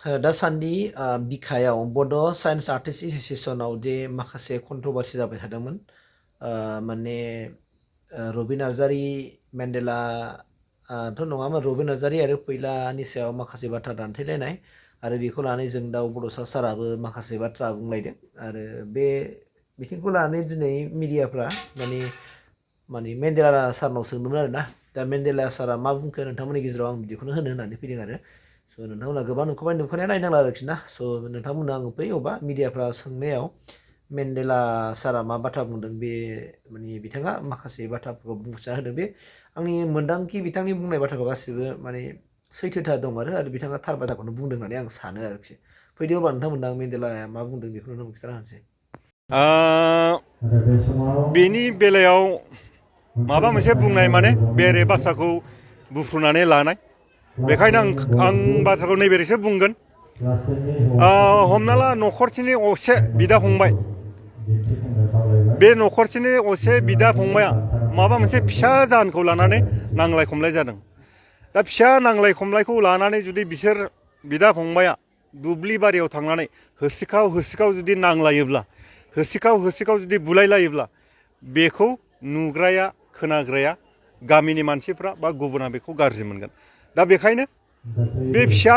दासान्दि बिखायाव बड' साइन्स आर्टिस्ट एस'सिएसनाव जे माखासे कन्ट्रभारसि जाबाय थादोंमोन माने रबि नार्जारि मेन्डेला थ' नङामोन रबि नार्जारि आरो फैलानि सायाव माखासे बाथ्रा दान्थेलायनाय आरो बेखौ लानानै जों दा बड'सा साराबो माखासे बाथ्रा बुंलायदों आरो बे बिथिंखौ लानानै दिनै मिडियाफ्रा माने मेन्डेला सारनाव सोंदोंमोन आरो ना दा मेन्डेला सारा मा बुंखो नोंथांमोननि गेजेराव आं बिदिखौनो होनो होननानै फैदों आरो स' नोंथांमोना गोबां नुखानाया नायनांला आरोखि ना स' नोंथांमोना आङो फै अबा मिडियाफ्रा सोंनायाव मेन्डेला सारा मा बाथ्रा बुंदों बे माने बिथाङा माखासे बाथ्राफोरखौ बुंथिना होदों बे आंनि मोन्दांथि बिथांनि बुंनाय बाथ्राखौ गासिबो माने सैथोथा दं आरो बिथाङा थार बाथ्राखौनो बुंदों होननानै आं सानो आरोखि फैदो अब्ला नोंथांमोना मेन्डेलाया मा बुंदों बेखौ नोंथांनो खिन्थाना होनोसै बेनि बेलायाव माबा मोनसे बुंनाय माने बेरे बासाखौ बुफ्रुनानै लानाय बेखायनो आं बाथ्राखौ नैबेरैसो बुंगोन हमना ला न'खरसेनि असे बिदा फंबाय बे न'खरसेनि असे बिदा फंबाया माबा मोनसे फिसा जाहोनखौ लानानै नांलाय खमलाय जादों दा फिसा नांलाय खमलायखौ लानानै जुदि बिसोर बिदा फंबाया दुब्लि बारियाव थांनानै होसिखाव जुदि नांलायोब्ला होसिखाव जुदि बुलायलायोब्ला बेखौ नुग्राया खोनाग्राया गामिनि मानसिफ्रा बा गुबुना बेखौ गाज्रि मोनगोन दा बेखायनो बे फिसा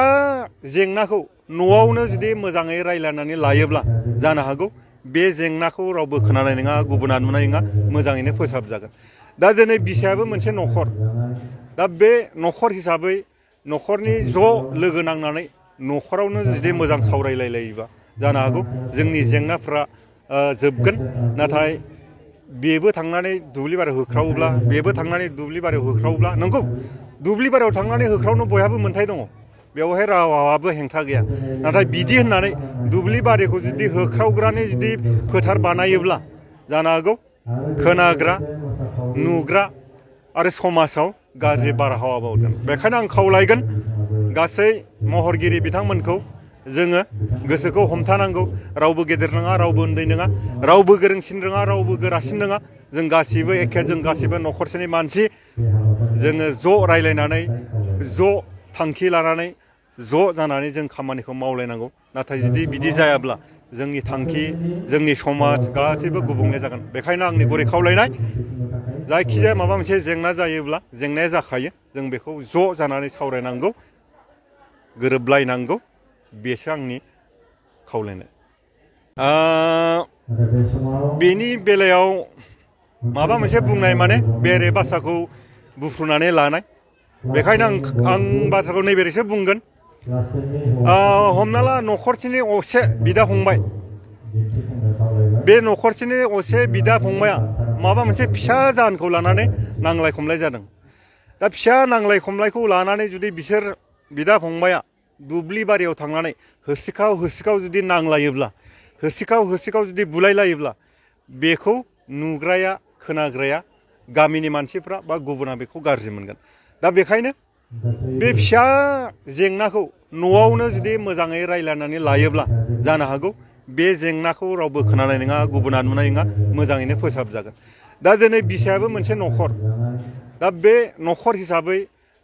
जेंनाखौ न'आवनो जुदि मोजाङै रायज्लायनानै लायोब्ला जानो हागौ बे जेंनाखौ रावबो खोनानाय नङा गुबुना नुनाय नङा मोजाङैनो फोसाबजागोन दा दिनै बिसायाबो मोनसे न'खर दा बे न'खर हिसाबै न'खरनि ज' लोगो नांनानै न'खरावनो जुदि मोजां सावरायलायलायोबा जानो हागौ जोंनि जेंनाफ्रा जोबगोन नाथाय बेबो थांनानै दुब्लि बारियाव होख्रावोब्ला बेबो थांनानै दुब्लि बारियाव होख्रावोब्ला नंगौ दुब्लि बारियाव थांनानै होख्रावनो बयहाबो मोन्थाय दङ बेवहाय रावाबो हेंथा गैया नाथाय बिदि होननानै दुब्लि बारिखौ जुदि होख्रावग्रानि जुदि फोथार बानायोब्ला जानो हागौ खोनाग्रा नुग्रा आरो समाजाव गाज्रि बारहावा बावगोन बेखायनो आं खावलायगोन गासै महरगिरि बिथांमोनखौ जोङो गोसोखौ हमथानांगौ रावबो गेदेर नङा रावबो उन्दै नङा रावबो गोरोंसिन नङा रावबो गोरासिन नङा जों गासिबो एखे जों गासिबो न'खरसेनि मानसि जोङो ज' रायज्लायनानै ज' थांखि लानानै ज' जानानै जों खामानिखौ मावलायनांगौ नाथाय जुदि बिदि जायाब्ला जोंनि थांखि जोंनि समाज गासैबो गुबुंले जागोन बेखायनो आंनि गुरै खावलायनाय जायखिजाया माबा मोनसे जेंना जायोब्ला जेंनाया जाखायो जों बेखौ ज' जानानै सावरायनांगौ गोरोबलायनांगौ बेसो आंनि खावलायनाय बेनि बेलायाव माबा मोनसे बुंनाय माने बेरे बासाखौ बुफ्रुनानै लानाय बेखायनो आं बाथ्राखौ नैबेरैसो बुंगोन हमना ला न'खरसेनि असे बिदा फंबाय बे न'खरसेनि असे बिदा फंबाया माबा मोनसे फिसा जाहोनखौ लानानै नांलाय खमलाय जादों दा फिसा नांलाय खमलायखौ लानानै जुदि बिसोर बिदा फंबाया दुब्लि बारियाव थांनानै होसिखाव जुदि नांलायोब्ला होसिखाव जुदि बुलायलायोब्ला बेखौ नुग्राया खोनाग्राया गामिनि मानसिफ्रा बा गुबुना बेखौ गाज्रि मोनगोन दा बेखायनो बे फिसा जेंनाखौ न'आवनो जुदि मोजाङै रायज्लायनानै लायोब्ला जानो हागौ बे जेंनाखौ रावबो खोनानाय नङा गुबुना नुनाय नङा मोजाङैनो फोसाबजागोन दा दिनै बिसायाबो मोनसे न'खर दा बे न'खर हिसाबै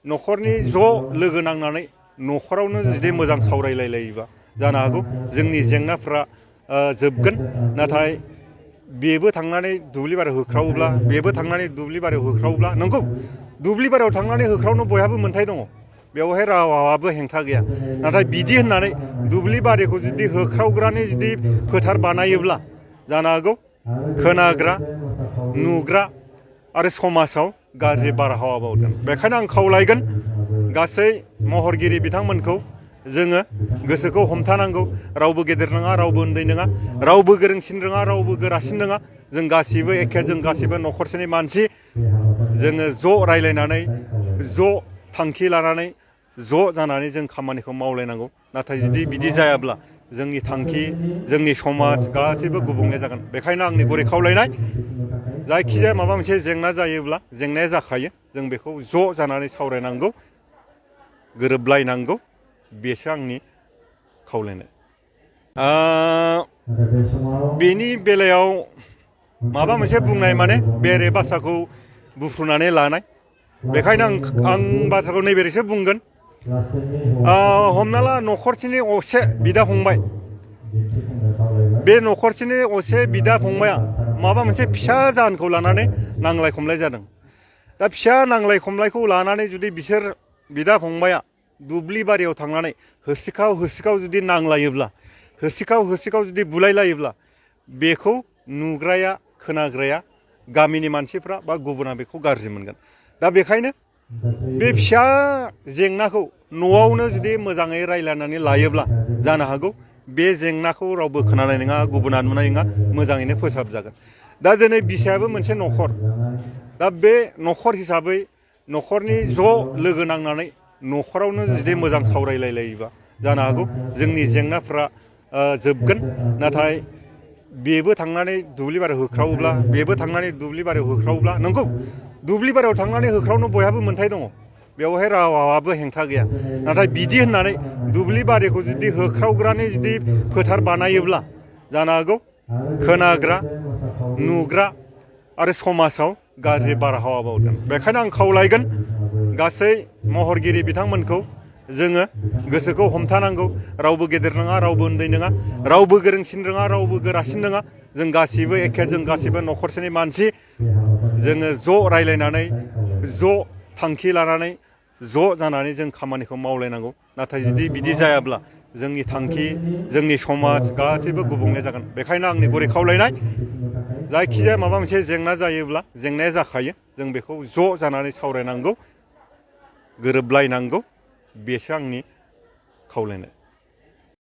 न'खरनि ज' लोगो नांनानै न'खरावनो जुदि मोजां सावरायलायलायोबा जानो हागौ जोंनि जेंनाफ्रा जोबगोन नाथाय बेबो थांनानै दुब्लि बारियाव होख्रावोब्ला बेबो थांनानै दुब्लि बारियाव होख्रावोब्ला नंगौ दुब्लि बारियाव थांनानै होख्रावनो बयहाबो मोन्थाय दङ बेवहाय रावाबो हेंथा गैया नाथाय बिदि होननानै दुब्लि बारिखौ जुदि होख्रावग्रानि जुदि फोथार बानायोब्ला जानो हागौ खोनाग्रा नुग्रा आरो समाजाव गाज्रि बारहावा बावगोन बेखायनो आं खावलायगोन गासै महरगिरि बिथांमोनखौ जोङो गोसोखौ हमथानांगौ रावबो गेदेर नङा रावबो उन्दै नङा रावबो गोरोंसिन नङा रावबो गोरासिन नङा जों गासिबो एखे जों गासिबो न'खरसेनि मानसि जोङो ज' रायज्लायनानै ज' थांखि लानानै ज' जानानै जों खामानिखौ मावलायनांगौ नाथाय जुदि बिदि जायाब्ला जोंनि थांखि जोंनि समाज गासैबो गुबुंले जागोन बेखायनो आंनि गुरै खावलायनाय जायखिजाया माबा मोनसे जेंना जायोब्ला जेंनाया जाखायो जों बेखौ ज' जानानै सावरायनांगौ गोरोबलायनांगौ बेसो आंनि खावलायनाय बेनि बेलायाव माबा मोनसे बुंनाय माने बेरे बासाखौ बुफ्रुनानै लानाय बेखायनो आं बाथ्राखौ नैबेरैसो बुंगोन हमना ला न'खरसेनि असे बिदा फंबाय बे न'खरसेनि असे बिदा फंबाया माबा मोनसे फिसा जाहोनखौ लानानै नांलाय खमलाय जादों दा फिसा नांलाय खमलायखौ लानानै जुदि बिसोर बिदा फंबाया दुब्लि बारियाव थांनानै होसिखाव होसिखाव जुदि नांलायोब्ला होसिखाव जुदि बुलायलायोब्ला बेखौ नुग्राया खोनाग्राया गामिनि मानसिफ्रा बा गुबुना बेखौ गाज्रि मोनगोन दा बेखायनो बे फिसा जेंनाखौ न'आवनो जुदि मोजाङै रायलायनानै लायोब्ला जानो हागौ बे जेंनाखौ रावबो खोनानाय नङा गुबुना नुनाय नङा मोजाङैनो फोसाबजागोन दा दिनै बिसायाबो मोनसे न'खर दा बे न'खर हिसाबै न'खरनि ज' लोगो नांनानै न'खरावनो जुदि मोजां सावरायलायलायोबा जानो हागौ जोंनि जेंनाफ्रा जोबगोन नाथाय बेबो थांनानै दुब्लि बारियाव होख्रावोब्ला बेबो थांनानै दुब्लि बारियाव होख्रावोब्ला नंगौ दुब्लि बारियाव थांनानै होख्रावनो बयहाबो मोन्थाय दङ बेवहाय रावाबो हेंथा गैया नाथाय बिदि होननानै दुब्लि बारिखौ जुदि होख्रावग्रानि जुदि फोथार बानायोब्ला जानो हागौ खोनाग्रा नुग्रा आरो समाजाव गाज्रि बारहावा बावगोन बेखायनो आं खावलायगोन गासै महरगिरि बिथांमोनखौ जोङो गोसोखौ हमथानांगौ रावबो गेदेर नङा रावबो उन्दै नङा रावबो गोरोंसिन नङा रावबो गोरासिन नङा जों गासिबो एखे जों गासिबो न'खरसेनि मानसि जोङो ज' रायलायनानै ज' थांखि लानानै ज' जानानै जों खामानिखौ मावलायनांगौ नाथाय जुदि बिदि जायाब्ला जोंनि थांखि जोंनि समाज गासैबो गुबुंले जागोन बेखायनो आंनि गुरै खावलायनाय जायखिजाया माबा मोनसे जेंना जायोब्ला जेंनाया जाखायो जों बेखौ ज' जानानै सावरायनांगौ गोरोबलायनांगौ बेसो आंनि खावलायनाय